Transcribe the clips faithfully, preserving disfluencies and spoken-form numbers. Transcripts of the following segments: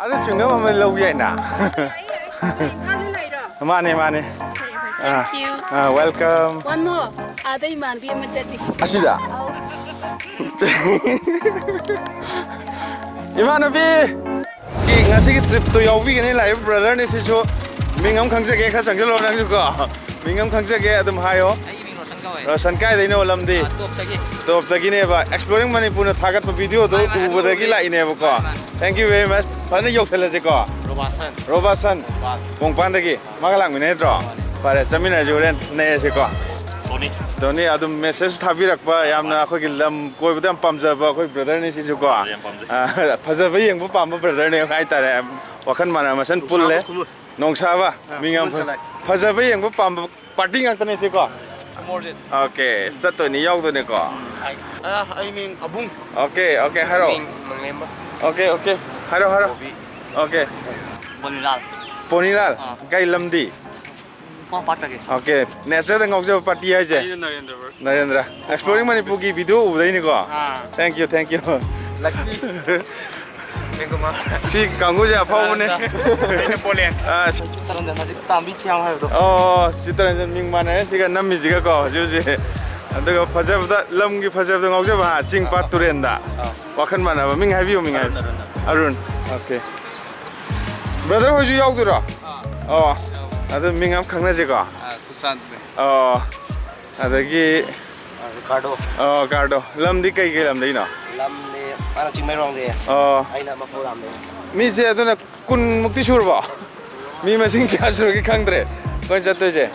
ꯑꯗꯨ ꯆ꯭ꯋꯤꯡꯒꯝ ꯑꯃ ꯂꯧꯕ ꯌꯥꯏꯅ꯫ ꯏꯝꯐꯥꯜꯗ ꯂꯩꯔꯣ? ꯃꯥꯅꯦ, ꯃꯥꯅꯦ꯫ ꯐꯔꯦ, ꯐꯔꯦ꯫ ꯑꯥ, Thank you꯫ Ah, welcome꯫ One more. ꯑꯥꯗ ꯏꯃꯥꯟꯕꯤ ꯑꯃ ꯆꯠꯂꯤ꯫ ꯑꯁꯤꯗ? ꯑꯧ꯫ ꯏꯃꯥꯟꯅꯕꯤ! ꯉꯁꯤꯒꯤ tripꯇꯣ ꯌꯥꯎꯕꯤꯒꯅꯤ ꯂꯥꯛꯏꯕ brotherꯅꯤ ꯁꯤꯁꯨ꯫ ꯃꯤꯡ ꯑꯃ ꯈꯪꯖꯒꯦ, ꯈꯔ ꯆꯪꯁꯤꯜꯂꯣ ꯅꯪꯁꯨ ꯀꯣ꯫ ꯃꯤꯡ ꯑꯃ ꯈꯪꯖꯒꯦ, ꯑꯗꯨꯝ ꯍꯥꯏꯌꯣ꯫ ꯑꯩꯒꯤ ꯃꯤꯡ ꯔꯣꯁꯟ ꯀꯧꯋꯦ꯫ ꯔꯣꯁꯟ ꯀꯥꯏꯗꯩꯅꯣ ꯂꯝꯗꯤ? ꯑꯥ, ꯇꯣꯞꯇꯒꯤ꯫ ꯇꯣꯞꯇꯒꯤ꯫ Exploring ꯃꯅꯤꯄꯨꯔꯅ ꯊꯥꯒꯠꯄ videoꯗꯣ ꯃꯥꯅꯦ, ꯃꯥꯅꯦ, ꯎꯕꯗꯒꯤ ꯑꯗꯨꯕꯨꯗꯤ꯫ ꯂꯥꯛꯏꯅꯦꯕꯀꯣ꯫ ꯃꯥꯅꯦ, ꯃꯥꯅꯦ꯫ Thank you very much꯫ ꯐꯖꯅ ꯌꯧꯁꯜꯂꯁꯤꯀꯣ꯫ ꯔꯣꯕꯥꯁꯟ꯫ ꯔꯣꯕꯥꯁꯟ꯫ ꯀꯣꯡꯄꯥꯟ꯫ ꯀꯣꯡꯄꯥꯟꯗꯒꯤ꯫ ꯃꯥꯒ ꯂꯥꯛꯃꯤꯟꯅꯗ꯭ꯔꯣ? ꯃꯥꯅꯦ꯫ ꯐꯔꯦ, ꯆꯠꯃꯤꯟꯅꯔꯁꯤ ꯍꯣꯔꯦꯟ ꯅꯩꯔꯁꯤꯀꯣ꯫ ꯇꯣꯅꯤ꯫ ꯇꯣꯅꯤ, ꯑꯗꯨꯝ message ꯊꯥꯕꯤꯔꯛꯄ ꯌꯥꯝꯅ ꯑꯩꯈꯣꯏꯒꯤ ꯂꯝ ꯀꯣꯏꯕꯗ ꯌꯥꯝ ꯄꯥꯝꯖꯕ ꯑꯩꯈꯣꯏ brotherꯅꯤ ꯁꯤꯁꯨꯀꯣ꯫ ꯄꯥꯝꯖꯩ, ꯌꯥꯝ ꯄꯥꯝꯖꯩ꯫ ꯑꯥ, ꯐꯖꯕ ꯌꯦꯡꯕ ꯄꯥꯝꯕ brotherꯅꯤ ꯍꯥꯏꯇꯥꯔꯦ꯫ ꯋꯥꯈꯜ ꯃꯥꯟꯅꯕ ꯃꯁꯦꯟ ꯄꯨꯜꯂꯦ꯫ ꯅꯣꯡꯁꯥꯕ ꯈꯨꯅꯨ꯫ ꯅꯣꯡꯁꯥꯕ, ꯑꯥ, ꯃꯤꯡ ꯌꯥꯝ ꯈꯨꯅꯨ ꯐ-, ꯆꯂꯥꯏ꯫ ꯐꯖꯕ ꯌꯦꯡꯕ ꯄꯥꯝꯕ party ꯉꯥꯛꯇꯅꯦ ꯁꯤꯀꯣ? ꯑꯃꯣꯔꯖꯤꯠ꯫ Okay, ꯆꯠꯇꯣꯏꯅꯤ, ꯌꯥꯎꯗꯣꯏꯅꯤꯀꯣ? ꯑꯥ, ꯑꯩ ꯃꯤꯡ ꯑꯕꯨꯡ꯫ Okay, okay, ꯍꯥꯏꯔꯣ꯫ ꯃꯤꯡ ꯃꯪꯂꯦꯝꯕ꯫ Okay, okay, ꯍꯥꯏꯔꯣ, ꯍꯥꯏꯔꯣ꯫ ꯕꯣꯕꯤ꯫ Okay꯫ ꯄꯣꯅꯤꯂꯥꯜ꯫ ꯄꯣꯅꯤꯂꯥꯜ, ꯑꯥ꯫ ꯀꯩ ꯂꯝꯗꯤ? ꯈ꯭ꯋꯥꯡꯄꯥꯠꯇꯒꯤ꯫ Okay, natureꯗ ꯉꯥꯎꯖꯕ party ꯍꯥꯏꯁꯦ? ꯑꯩꯅ ꯅꯔꯦꯟꯗ꯭ꯔ ꯕ꯭ꯔꯣ꯫ ꯅꯔꯦꯟꯗ꯭ꯔ꯫ Exploring ꯃꯅꯤꯄꯨꯔꯒꯤ video ꯎꯕꯗꯩꯅꯤꯀꯣ? ꯑꯥ꯫ Thank you, thank you꯫ Lucky꯫ ꯁꯤ ꯀꯥꯡꯕꯨꯁꯦ ꯑꯐꯥꯎꯕꯅꯦ꯫ ꯑꯩꯅ ꯄꯣꯂꯦꯟ꯫ ꯑꯥ, ꯁꯤ ꯆꯤꯠꯇꯔꯟꯖꯟ ꯍꯧꯖꯤꯛ ꯆꯥꯝꯕꯤ ꯊꯤꯌꯥꯝ ꯍꯥꯏꯕꯗꯣ꯫ ꯑꯣ, ꯆꯤꯠꯇꯔꯟꯖꯟ ꯃꯤꯡ ꯃꯥꯟꯅꯔꯦ ꯁꯤꯒ ꯅꯝꯃꯤꯁꯤꯒꯀꯣ ꯍꯧꯖꯤꯛ ꯍꯧꯖꯤꯛ꯫ ꯑꯗꯨꯒ ꯐꯖꯕꯗ, ꯂꯝꯒꯤ ꯐꯖꯕꯗ ꯉꯥꯎꯖꯕ, ꯍꯥ, ꯆꯤꯡ ꯄꯥꯠ ꯇꯨꯔꯦꯟꯗ꯫ ꯑꯥ꯫ ꯋꯥꯈꯜ ꯃꯥꯟꯅꯕ꯫ ꯃꯤꯡ ꯍꯥꯏꯕꯤꯌꯨ, ꯃꯤꯡ ꯍꯥꯏꯕꯤꯌꯨ꯫ ꯑꯔꯨꯟ, ꯑꯔꯨꯟ꯫ ꯑꯔꯨꯟ꯫ Okay꯫ Brother ꯍꯣꯏꯁꯨ ꯌꯥꯎꯗꯣꯏꯔꯣ? ꯑꯥ꯫ ꯑꯣ꯫ ꯌꯥꯎꯒꯦ꯫ ꯑꯗꯨ ꯃꯤꯡ ꯑꯃ ꯈꯪꯅꯁꯤꯀꯣ꯫ ꯑꯥ, ꯁꯨꯁꯥꯟꯠꯅꯦ꯫ ꯑꯣ꯫ ꯑꯗꯒꯤ ꯑꯥ, ꯔꯤꯀꯥꯔꯗꯣ꯫ ꯑꯣ, ꯀꯥꯔꯗꯣ꯫ ꯂꯝꯗꯤ ꯀꯩ ꯀꯩ ꯂꯝꯗꯩꯅꯣ? ꯂꯝꯗꯤ ꯃꯥꯅ ꯆꯤꯡꯃꯩꯔꯣꯡꯗꯩ꯫ ꯑꯣ꯫ ꯑꯩꯅ ꯃꯄꯣꯛ ꯂꯝꯗꯩ꯫ ꯃꯤꯁꯦ ꯑꯗꯨꯅ ꯀꯨꯟꯃꯨꯛꯇꯤ ꯁꯨꯔꯕꯣ? ꯃꯤ ꯃꯁꯤꯡ ꯀꯌꯥ ꯁꯨꯔꯒꯦ ꯈꯪꯗ꯭ꯔꯦ ꯑꯩꯈꯣꯏ ꯆꯠꯇꯣꯏꯁꯦ꯫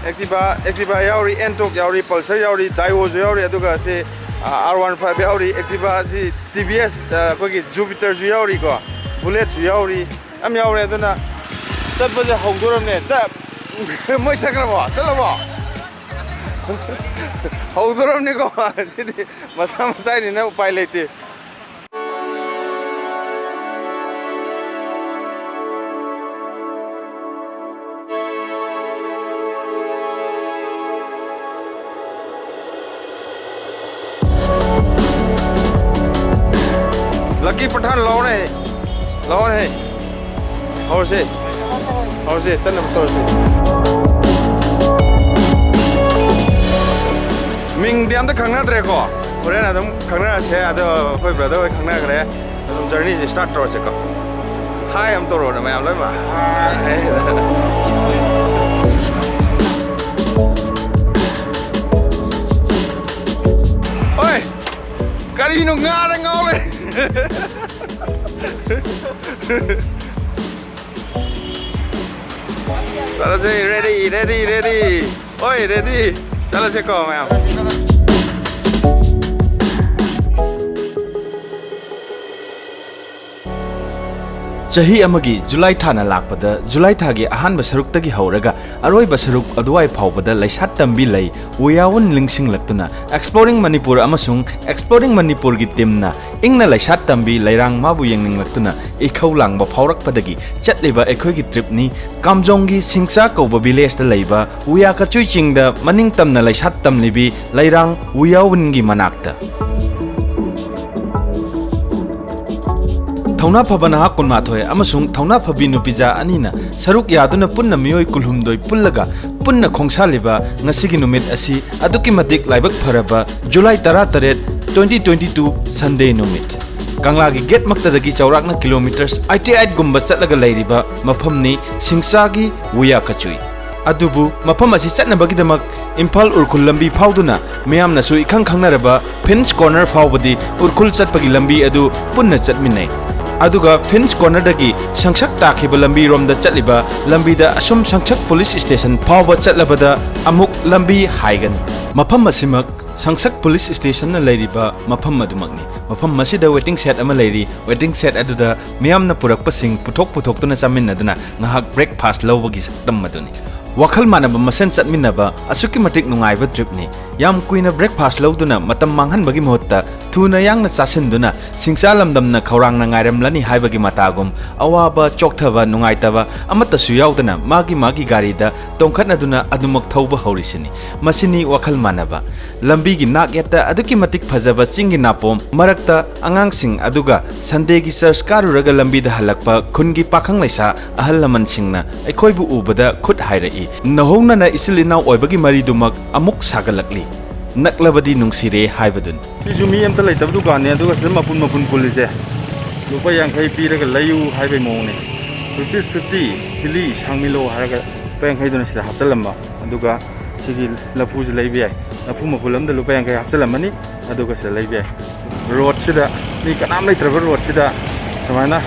Activa, Activa ꯌꯥꯎꯔꯤ, Ntorq ꯌꯥꯎꯔꯤ, Pulsar ꯌꯥꯎꯔꯤ, Daiwoꯁꯨ ꯌꯥꯎꯔꯤ, ꯑꯗꯨꯒ ꯁꯤ, ꯑꯥ, R one five ꯌꯥꯎꯔꯤ, Activa ꯁꯤ, T V S, ꯑꯥ, ꯑꯩꯈꯣꯏꯒꯤ Jupiterꯁꯨ ꯌꯥꯎꯔꯤꯀꯣ, Bulletꯁꯨ ꯌꯥꯎꯔꯤ, ꯌꯥꯝ ꯌꯥꯎꯔꯦ꯫ ꯑꯗꯨꯅ ꯆꯠꯄꯁꯦ ꯍꯧꯗꯣꯔꯝꯅꯦ꯫ ꯆꯠ-, ꯃꯣꯏ ꯆꯠꯈ꯭ꯔꯕꯣ? ꯆꯠꯂꯕꯣ? ꯍꯧꯗꯣꯔꯝꯅꯤꯀꯣ꯫ ꯁꯤꯗꯤ ꯃꯁꯥ ꯃꯁꯥꯅꯤꯅ ꯎꯄꯥꯏ ꯂꯩꯇꯦ꯫ Lucky Pathan ꯂꯧꯔꯦ꯫ ꯂꯥꯛꯑꯣꯅꯦ꯫ ꯍꯧꯔꯁꯦ꯫ ꯍꯧꯔꯁꯦ, ꯆꯠꯅꯕ ꯇꯧꯔꯁꯦ꯫ ꯃꯤꯡꯗꯤ ꯑꯝꯇ ꯈꯪꯅꯗ꯭ꯔꯦꯀꯣ꯫ ꯍꯣꯔꯦꯟ ꯑꯗꯨꯝ ꯈꯪꯅꯔꯁꯦ꯫ ꯑꯗꯣ ꯑꯩꯈꯣꯏ ꯕ꯭ꯔꯗꯔ ꯍꯣꯏ ꯈꯪꯅꯈ꯭ꯔꯦ꯫ ꯑꯗꯨꯝ ꯖꯔꯅꯤꯁꯦ ꯁ꯭ꯇꯥꯔꯠ ꯇꯧꯔꯁꯦꯀꯣ꯫ ꯍꯥꯏ ꯑꯃ ꯇꯧꯔꯣꯅꯦ ꯃꯌꯥꯝ ꯂꯣꯏꯅꯃꯛ꯫ ꯍꯥꯏ꯫ ꯍꯣꯏ꯫ ꯀꯔꯤꯅꯣ ꯉꯥꯗ ꯉꯥꯎ ꯂꯩꯔꯦ꯫ ꯆꯠꯂꯁꯦ, ready, ready, ready. ꯍꯣꯏ, ready꯫ ꯆꯠꯂꯁꯦꯀꯣ ꯃꯌꯥꯝ꯫ ꯆꯍꯤ ꯑꯃꯒꯤ ꯖꯨꯂꯥꯏ ꯊꯥꯅ ꯂꯥꯛꯄꯗ, ꯖꯨꯂꯥꯏ ꯊꯥꯒꯤ ꯑꯍꯥꯟꯕ ꯁꯔꯨꯛꯇꯒꯤ ꯍꯧꯔꯒ ꯑꯔꯣꯏꯕ ꯁꯔꯨꯛ ꯑꯗꯨꯋꯥꯏ ꯐꯥꯎꯕꯗ ꯂꯩꯁꯥꯠ ꯇꯝꯕꯤ ꯂꯩ ꯎꯌꯥꯋꯨꯟ ꯂꯤꯡꯁꯤꯡꯂꯛꯇꯨꯅ Exploring Manipur ꯑꯃꯁꯨꯡ Exploring ꯃꯅꯤꯄꯨꯔꯒꯤ ꯇꯤꯝꯅ ꯏꯪꯅ ꯂꯩꯁꯥꯠ ꯇꯝꯕꯤ ꯂꯩꯔꯥꯡ ꯃꯥꯕꯨ ꯌꯦꯡꯅꯤꯡꯂꯛꯇꯨꯅ ꯏꯈꯧ ꯂꯥꯡꯕ ꯐꯥꯎꯔꯛꯄꯗꯒꯤ ꯆꯠꯂꯤꯕ ꯑꯩꯈꯣꯏꯒꯤ ꯇ꯭ꯔꯤꯞꯅꯤ꯫ ꯀꯥꯝꯖꯣꯡꯒꯤ ꯁꯤꯡꯆꯥ ꯀꯧꯕ ꯚꯤꯂꯦꯖꯇ ꯂꯩꯕ ꯎꯌꯥ ꯀꯆꯨꯏ ꯆꯤꯡꯗ ꯃꯅꯤꯡ ꯇꯝꯅ ꯂꯩꯁꯥꯠ ꯇꯝꯂꯤꯕꯤ ꯂꯩꯔꯥꯡ ꯎꯌꯥꯋꯨꯟꯒꯤ ꯃꯅꯥꯛꯇ꯫ ꯊꯧꯅꯥ ꯐꯕ ꯅꯍꯥ ꯀꯨꯟꯃꯥꯊꯣꯏ ꯑꯃꯁꯨꯡ ꯊꯧꯅꯥ ꯐꯕꯤ ꯅꯨꯄꯤꯖꯥ ꯑꯅꯤꯅ ꯁꯔꯨꯛ ꯌꯥꯗꯨꯅ ꯄꯨꯟꯅ ꯃꯤꯑꯣꯏ ꯀꯨꯟꯍꯨꯝꯗꯣꯏ ꯄꯨꯜꯂꯒ ꯄꯨꯟꯅ ꯈꯣꯡꯁꯥꯜꯂꯤꯕ ꯉꯁꯤꯒꯤ ꯅꯨꯃꯤꯠ ꯑꯁꯤ ꯑꯗꯨꯛꯀꯤ ꯃꯇꯤꯛ ꯂꯥꯏꯕꯛ ꯐꯔꯕ ꯖꯨꯂꯥꯏ ꯇꯔꯥꯇꯔꯦꯠ, twenty twenty two Sunday ꯅꯨꯃꯤꯠ꯫ ꯀꯪꯂꯥꯒꯤ ꯒꯦꯠꯃꯛꯇꯗꯒꯤ ꯆꯥꯎꯔꯥꯛꯅ ꯀꯤꯂꯣꯃꯤꯇꯔꯁ eighty eight ꯒꯨꯝꯕ ꯆꯠꯂꯒ ꯂꯩꯔꯤꯕ ꯃꯐꯝꯅꯤ ꯁꯤꯡꯆꯥꯒꯤ ꯎꯌꯥ ꯀꯆꯨꯏ꯫ ꯑꯗꯨꯕꯨ ꯃꯐꯝ ꯑꯁꯤ ꯆꯠꯅꯕꯒꯤꯗꯃꯛ ꯏꯝꯐꯥꯜ ꯎꯔꯈꯨꯜ ꯂꯝꯕꯤ ꯐꯥꯎꯗꯨꯅ ꯃꯤꯌꯥꯝꯅꯁꯨ ꯏꯈꯪ ꯈꯪꯅꯔꯕ ꯐꯤꯟꯁ ꯀꯣꯔꯅꯔ ꯐꯥꯎꯕꯗꯤ ꯎꯔꯈꯨꯜ ꯆꯠꯄꯒꯤ ꯂꯝꯕꯤ ꯑꯗꯨ ꯄꯨꯟꯅ ꯆꯠꯃꯤꯟꯅꯩ꯫ ꯑꯗꯨꯒ ꯐꯤꯟꯁ ꯀꯣꯔꯅꯔꯗꯒꯤ ꯁꯪꯁꯛ ꯇꯥꯈꯤꯕ ꯂꯝꯕꯤꯔꯣꯝꯗ ꯆꯠꯂꯤꯕ ꯂꯝꯕꯤꯗ ꯑꯁꯨꯝ ꯁꯪꯁꯛ ꯄꯨꯂꯤꯁ ꯁ꯭ꯇꯦꯁꯟ ꯐꯥꯎꯕ ꯆꯠꯂꯕꯗ ꯑꯃꯨꯛ ꯂꯝꯕꯤ ꯍꯥꯏꯒꯅꯤ꯫ ꯃꯐꯝ ꯑꯁꯤꯃꯛ ꯁꯪꯁꯛ ꯄꯨꯂꯤꯁ ꯁ꯭ꯇꯦꯁꯟꯅ ꯂꯩꯔꯤꯕ ꯃꯐꯝ ꯑꯗꯨꯃꯛꯅꯤ꯫ ꯃꯐꯝ ꯑꯁꯤꯗ ꯋꯦꯇꯤꯡ ꯁꯦꯗ ꯑꯃ ꯂꯩꯔꯤ꯫ ꯋꯦꯇꯤꯡ ꯁꯦꯗ ꯑꯗꯨꯗ ꯃꯤꯌꯥꯝꯅ ꯄꯨꯔꯛꯄꯁꯤꯡ ꯄꯨꯊꯣꯛ ꯄꯨꯊꯣꯛꯇꯨꯅ ꯆꯥꯃꯤꯟꯅꯗꯨꯅ ꯉꯥꯏꯍꯥꯛ ꯕ꯭ꯔꯦꯛꯐꯥꯁ ꯂꯧꯕꯒꯤ ꯁꯛꯇꯝ ꯑꯗꯨꯅꯤ꯫ ꯋꯥꯈꯜ ꯃꯥꯟꯅꯕ ꯃꯁꯦꯟ ꯆꯠꯃꯤꯟꯅꯕ ꯑꯁꯨꯛꯀꯤ ꯃꯇꯤꯛ ꯅꯨꯡꯉꯥꯏꯕ ꯇ꯭ꯔꯤꯞꯅꯤ꯫ ꯌꯥꯝ ꯀꯨꯏꯅ breakfast ꯂꯧꯗꯨꯅ ꯃꯇꯝ ꯃꯥꯡꯍꯟꯕꯒꯤ ꯃꯍꯨꯠꯇ ꯊꯨꯅ ꯌꯥꯡꯅ ꯆꯥꯁꯤꯟꯗꯨꯅ ꯁꯤꯡꯁꯥ ꯂꯝꯗꯝꯅ ꯈꯧꯔꯥꯡꯅ ꯉꯥꯏꯔꯝꯂꯅꯤ ꯍꯥꯏꯕꯒꯤ ꯃꯇꯥꯒꯨꯝ ꯑꯋꯥꯕ, ꯆꯣꯛꯊꯕ, ꯅꯨꯡꯉꯥꯏꯇꯕ ꯑꯃꯠꯇꯁꯨ ꯌꯥꯎꯗꯅ ꯃꯥꯒꯤ ꯃꯥꯒꯤ ꯒꯥꯔꯤꯗ ꯇꯣꯡꯈꯠꯅꯗꯨꯅ ꯑꯗꯨꯃꯛ ꯊꯧꯕ ꯍꯧꯔꯤꯁꯤꯅꯤ꯫ ꯃꯁꯤꯅꯤ ꯋꯥꯈꯜ ꯃꯥꯟꯅꯕ꯫ ꯂꯝꯕꯤꯒꯤ ꯅꯥꯛ ꯌꯦꯠꯇ ꯑꯗꯨꯛꯀꯤ ꯃꯇꯤꯛ ꯐꯖꯕ ꯆꯤꯡꯒꯤ ꯅꯥꯄꯣꯝ ꯃꯔꯛꯇ ꯑꯉꯥꯡꯁꯤꯡ ꯑꯗꯨꯒ Sundayꯒꯤ church ꯀꯥꯔꯨꯔꯒ ꯂꯝꯕꯤꯗ ꯍꯜꯂꯛꯄ ꯈꯨꯟꯒꯤ ꯄꯥꯈꯪ ꯂꯩꯁꯥ ꯑꯍꯜ ꯂꯃꯟꯁꯤꯡꯅ ꯑꯩꯈꯣꯏꯕꯨ ꯎꯕꯗ ꯈꯨꯠ ꯍꯥꯏꯔꯛꯏ꯫ ꯅꯧꯍꯧꯅꯅ ꯏꯆꯤꯜ ꯏꯅꯥꯎ ꯑꯣꯏꯕꯒꯤ ꯃꯔꯤꯗꯨꯃꯛ ꯑꯃꯨꯛ ꯁꯥꯒꯠꯂꯛꯂꯤ꯫ ꯅꯛꯂꯕꯗꯤ ꯅꯨꯡꯁꯤꯔꯦ ꯍꯥꯏꯕꯗꯨꯅꯤ꯫ ꯁꯤꯁꯨ ꯃꯤ ꯑꯝꯇ ꯂꯩꯇꯕ ꯗꯨꯀꯥꯟꯅꯦ, ꯑꯗꯨꯒ ꯁꯤꯗ ꯃꯄꯨꯟ ꯃꯄꯨꯟ ꯄꯨꯜꯂꯤꯁꯦ ꯂꯨꯄꯥ ꯌꯥꯡꯈꯩ ꯄꯤꯔꯒ ꯂꯩꯌꯨ ꯍꯥꯏꯕꯩ ꯃꯑꯣꯡꯅꯦ꯫ Rupees fifty, ꯊꯤꯂꯤ ꯁꯥꯡꯃꯤꯂꯣ ꯍꯥꯏꯔꯒ ꯂꯨꯄꯥ ꯌꯥꯡꯈꯩꯗꯨꯅ ꯁꯤꯗ ꯍꯥꯞꯆꯤꯜꯂꯝꯕ꯫ ꯑꯗꯨꯒ ꯁꯤꯒꯤ ꯂꯐꯨꯁꯦ ꯂꯩꯕ ꯌꯥꯏ꯫ ꯂꯐꯨ ꯃꯄꯨꯟ ꯑꯃꯗ ꯂꯨꯄꯥ ꯌꯥꯡꯈꯩ ꯍꯥꯞꯆꯤꯜꯂꯝꯃꯅꯤ, ꯑꯗꯨꯒ ꯁꯤꯗ ꯂꯩꯕ ꯌꯥꯏ꯫ Roadꯁꯤꯗ ꯃꯤ ꯀꯅꯥꯝ ꯂꯩꯇ꯭ꯔꯕ roadꯁꯤꯗ ꯁꯨꯃꯥꯏꯅ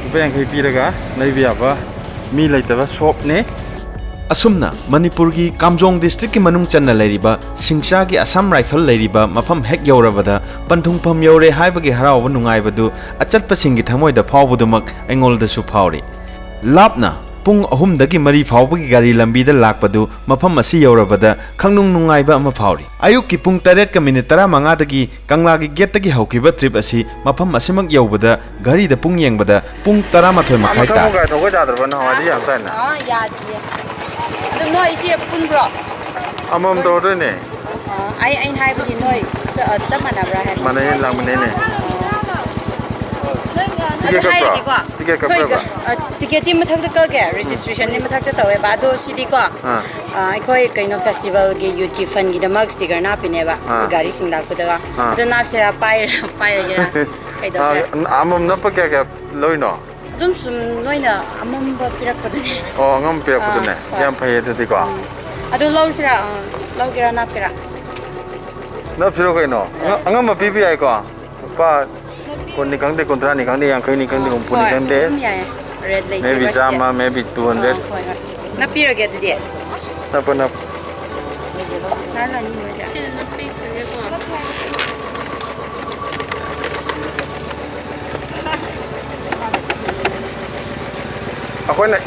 ꯂꯨꯄꯥ ꯌꯥꯡꯈꯩ ꯄꯤꯔꯒ ꯂꯩꯕ ꯌꯥꯕ ꯃꯤ ꯂꯩꯇꯕ shopꯅꯤ꯫ ꯑꯁꯨꯝꯅ ꯃꯅꯤꯄꯨꯔꯒꯤ ꯀꯥꯝꯖꯣꯡ districtꯀꯤ ꯃꯅꯨꯡ ꯆꯟꯅ ꯂꯩꯔꯤꯕ ꯁꯤꯡꯁꯥꯒꯤ Assam Rifle ꯂꯩꯔꯤꯕ ꯃꯐꯝ ꯍꯦꯛ ꯌꯧꯔꯕꯗ ꯄꯟꯊꯨꯡꯐꯝ ꯌꯧꯔꯦ ꯍꯥꯏꯕꯒꯤ ꯍꯔꯥꯎꯕ ꯅꯨꯡꯉꯥꯏꯕꯗꯨ ꯑꯆꯠꯄꯁꯤꯡꯒꯤ ꯊꯃꯣꯏꯗ ꯐꯥꯎꯕꯗꯨꯃꯛ ꯑꯩꯉꯣꯟꯗꯁꯨ ꯐꯥꯎꯔꯤ꯫ ꯂꯥꯞꯅ ꯄꯨꯡ ꯑꯍꯨꯝꯗꯒꯤ ꯃꯔꯤ ꯐꯥꯎꯕꯒꯤ ꯒꯥꯔꯤ ꯂꯝꯕꯤꯗ ꯂꯥꯛꯄꯗꯨ ꯃꯐꯝ ꯑꯁꯤ ꯌꯧꯔꯕꯗ ꯈꯪꯅꯨꯡ ꯅꯨꯡꯉꯥꯏꯕ ꯑꯃ ꯐꯥꯎꯔꯤ꯫ ꯑꯌꯨꯛꯀꯤ ꯄꯨꯡ ꯇꯔꯦꯠꯀ minute ꯇꯔꯥꯃꯉꯥꯗꯒꯤ ꯀꯪꯂꯥꯒꯤ gateꯇꯒꯤ ꯍꯧꯈꯤꯕ trip ꯑꯁꯤ ꯃꯐꯝ ꯑꯁꯤꯃꯛ ꯌꯧꯕꯗ ꯘꯔꯤꯗ ꯄꯨꯡ ꯌꯦꯡꯕꯗ ꯄꯨꯡ ꯇꯔꯥꯃꯥꯊꯣꯏ ꯃꯈꯥꯏ ꯃꯊꯪ ꯇꯥꯔꯦ꯫ ꯄꯨꯡ ꯀꯥꯏ ꯊꯧꯒ ꯌꯥꯗ꯭ꯔꯕ? ꯅꯍꯥꯟꯋꯥꯏꯗꯤ ꯌꯥꯝ ꯇꯥꯏꯅ꯫ ꯑꯥ, ꯌꯥꯗꯤꯌꯦ꯫ ꯑꯗꯨ ꯅꯣꯏ ꯏꯆꯦ ꯄꯨꯟꯕ꯭ꯔꯣ? ꯑꯃꯃꯝ ꯇꯧꯔꯗꯣꯏꯅꯦ꯫ ꯑꯥ, ꯑꯩ, ꯑꯩꯅ ꯍꯥꯏꯕꯗꯤ ꯅꯣꯏ ꯆ-, ꯑ, ꯆꯞ ꯃꯥꯟꯅꯕ꯭ꯔꯥ ꯍꯥꯏꯕ? ꯃꯥꯟꯅꯩ, ꯂꯥꯡꯃꯤꯟꯅꯩꯅꯦ꯫ ꯑꯥ꯫ ꯑꯗꯨ ꯇꯤꯀꯦꯠ ꯀꯛꯄ꯭ꯔꯣ? ꯍꯥꯏꯔꯗꯤꯀꯣ, ꯇꯤꯀꯦꯠ ꯑꯩꯈꯣꯏ ꯀꯛꯄ꯭ꯔꯕ? ꯒ-, ꯑ, ꯇꯤꯀꯦꯠꯇꯤ ꯃꯊꯛꯇ ꯀꯛꯑꯦ, registrationꯗꯤ ꯃꯊꯛꯇ ꯇꯧꯋꯦꯕ꯫ ꯑꯗꯣ ꯁꯤꯗꯤꯀꯣ, ꯑꯥ꯫ ꯑ, ꯑꯩꯈꯣꯏ ꯀꯩꯅꯣ festivalꯒꯤ youthꯀꯤ fundꯀꯤꯗꯃꯛ sticker ꯅꯥꯞꯄꯤꯅꯦꯕ, ꯑꯥ꯫ ꯒꯥꯔꯤꯁꯤꯡ ꯂꯥꯛꯄꯗꯒ꯫ ꯑꯥ꯫ ꯑꯗꯣ ꯅꯥꯞꯁꯤꯔꯥ, ꯄꯥꯏꯔ-, ꯄꯥꯏꯔꯒꯦꯔꯥ? ꯀꯩꯗꯧꯁꯤꯔꯥ? ꯑꯥ, ꯑꯃꯃꯝ ꯅꯞꯄ ꯀꯌꯥ ꯀꯌꯥ ꯂꯧꯔꯤꯅꯣ? ꯑꯗꯨꯝ ꯁꯨꯝ ꯅꯣꯏꯅ ꯑꯃꯝꯕ ꯄꯤꯔꯛꯄꯗꯨꯅꯦ꯫ ꯑꯣ, ꯑꯉꯝꯕ ꯄꯤꯔꯛꯄꯗꯨꯅꯦ꯫ ꯑꯥ, ꯍꯣꯏ꯫ ꯌꯥꯝ ꯐꯩꯌꯦ ꯑꯗꯨꯗꯤꯀꯣ꯫ ꯎꯝ꯫ ꯑꯗꯨ ꯂꯧꯁꯤꯔꯥ? ꯑꯥ, ꯂꯧꯒꯦꯔꯥ, ꯅꯥꯞꯀꯦꯔꯥ? ꯅꯞꯁꯤꯔꯣ ꯀꯩꯅꯣ? ꯑꯉ-, ꯑꯉꯝꯕ ꯄꯤꯕ ꯌꯥꯏꯀꯣ? ꯂꯨꯄꯥ ꯀꯨꯟꯅꯤ ꯈꯪꯗꯦ, ꯀꯨꯟꯊ꯭ꯔꯥꯅꯤ ꯈꯪꯗꯦ, ꯌꯥꯡꯈꯩꯅꯤ ꯈꯪꯗꯦ, ꯑꯥ, ꯍꯨꯝꯐꯨꯅꯤ ꯍꯣꯏ, ꯈꯪꯗꯦ꯫ ꯑꯗꯨꯝ ꯌꯥꯏꯌꯦ꯫ Rate ꯂꯩꯇꯦꯕ maybe ꯁꯤꯗꯤ꯫ ꯆꯥꯝꯃ, maybe two hundred꯫ ꯑꯥ, ꯍꯣꯏ, ꯍꯣꯏ꯫ ꯅꯞꯄꯤꯔꯒꯦ ꯑꯗꯨꯗꯤ꯫ ꯅꯞꯄꯣ, ꯅꯞꯄꯣ꯫ ꯅꯥꯔꯂꯥꯅꯤ ꯅꯣꯏꯁꯦ꯫ ꯁꯤꯅ ꯅꯞꯄꯤꯈ꯭ꯔꯒꯦꯀꯣ꯫ ꯑꯩꯈꯣꯏꯅ,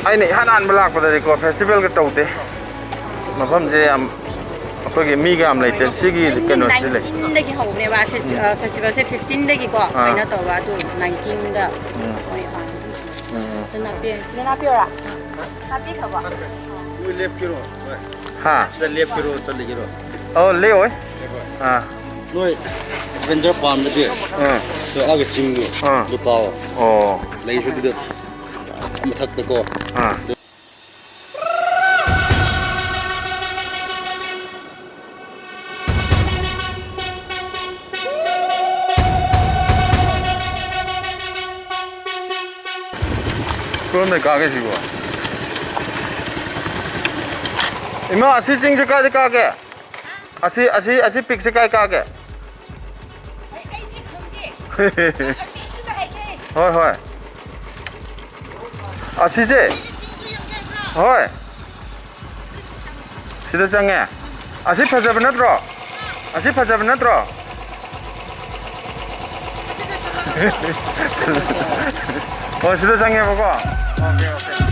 ꯑꯩꯅ ꯏꯍꯥꯟ ꯍꯥꯟꯕ ꯂꯥꯛꯄꯗꯗꯤꯀꯣ, festivalꯒ ꯇꯧꯗꯦ꯫ ꯃꯐꯝꯁꯦ ꯌꯥꯝ, ꯑꯩꯈꯣꯏꯒꯤ ꯃꯤ ꯀꯌꯥꯝ ꯂꯩꯇꯦ ꯁꯤꯒꯤ ꯀꯩꯅꯣꯁꯤꯗꯤ ꯂꯩ꯫ ꯐꯤꯐꯇꯤꯟꯗꯒꯤ ꯍꯧꯕꯅꯦꯕ ꯐꯦꯁꯇꯤꯚꯦꯜꯁꯦ, ꯐꯤꯐꯇꯤꯟꯗꯒꯤꯀꯣ ꯑꯥ꯫ ꯀꯩꯅꯣ ꯇꯧꯕ ꯑꯗꯨ ꯅꯥꯏꯟꯇꯤꯟꯗ ꯎꯝ꯫ ꯃꯣꯏ ꯄꯥꯡꯊꯣꯛꯈꯤꯕ꯫ ꯎꯝ꯫ ꯑꯗꯨ ꯅꯥꯄꯤ ꯁꯤꯗ ꯅꯥꯄꯤꯌꯣꯔꯥ? ꯅꯥꯄꯤꯈ꯭ꯔꯕꯣ? ꯅꯣꯏ ꯂꯦꯞꯀꯦꯔꯣ? ꯍꯣꯏ꯫ ꯍꯥ? ꯁꯤꯗ ꯂꯦꯞꯀꯦꯔꯣ, ꯆꯠꯂꯒꯦꯔꯣ? ꯑꯣ, ꯂꯦꯛꯑꯣꯏ꯫ ꯂꯦꯞꯄꯣꯏ꯫ ꯑꯥ꯫ ꯅꯣꯏ ꯑꯦꯗꯚꯦꯟꯆꯔ ꯄꯥꯝꯗꯗꯤ ꯑꯥ꯫ ꯁꯤꯗ ꯑꯥꯒꯤ ꯆꯤꯡꯗꯣ ꯑꯥ꯫ ꯑꯗꯨ ꯀꯥꯑꯣ꯫ ꯑꯣ꯫ ꯂꯩꯁꯨ ꯑꯗꯨꯗ ꯃꯊꯛꯇꯀꯣ꯫ ꯑꯥ꯫ ꯀꯔꯣꯝꯗꯩ ꯀꯥꯒꯦ ꯁꯤꯕꯣ? ꯏꯃꯥ, ꯑꯁꯤ ꯆꯤꯡꯁꯦ ꯀꯥꯏꯗ ꯀꯥꯒꯦ? ꯑꯁꯤ, ꯑꯁꯤ, ꯑꯁꯤ ꯄꯤꯛꯁꯦ ꯀꯥꯏ ꯀꯥꯒꯦ? ꯑꯩ, ꯑꯩꯗꯤ ꯈꯪꯗꯦ꯫ ꯑꯁꯤ, ꯁꯤꯗ ꯍꯥꯏꯒꯦ꯫ ꯍꯣꯏ, ꯍꯣꯏ꯫ ꯑꯁꯤꯁꯦ? ꯑꯩꯗꯤ ꯆꯤꯡꯁꯨ ꯌꯦꯡꯒꯦ ꯍꯥꯏꯕ꯭ꯔꯣ? ꯍꯣꯏ꯫ ꯁꯤꯗ ꯆꯪꯉꯦ꯫ ꯑꯁꯤ ꯐꯖꯕ ꯅꯠꯇ꯭ꯔꯣ? ꯑꯁꯤ ꯐꯖꯕ ꯅꯠꯇ꯭ꯔꯣ? ꯑꯣ, ꯁꯤꯗ ꯆꯪꯉꯦꯕꯀꯣ꯫ Okay, okay.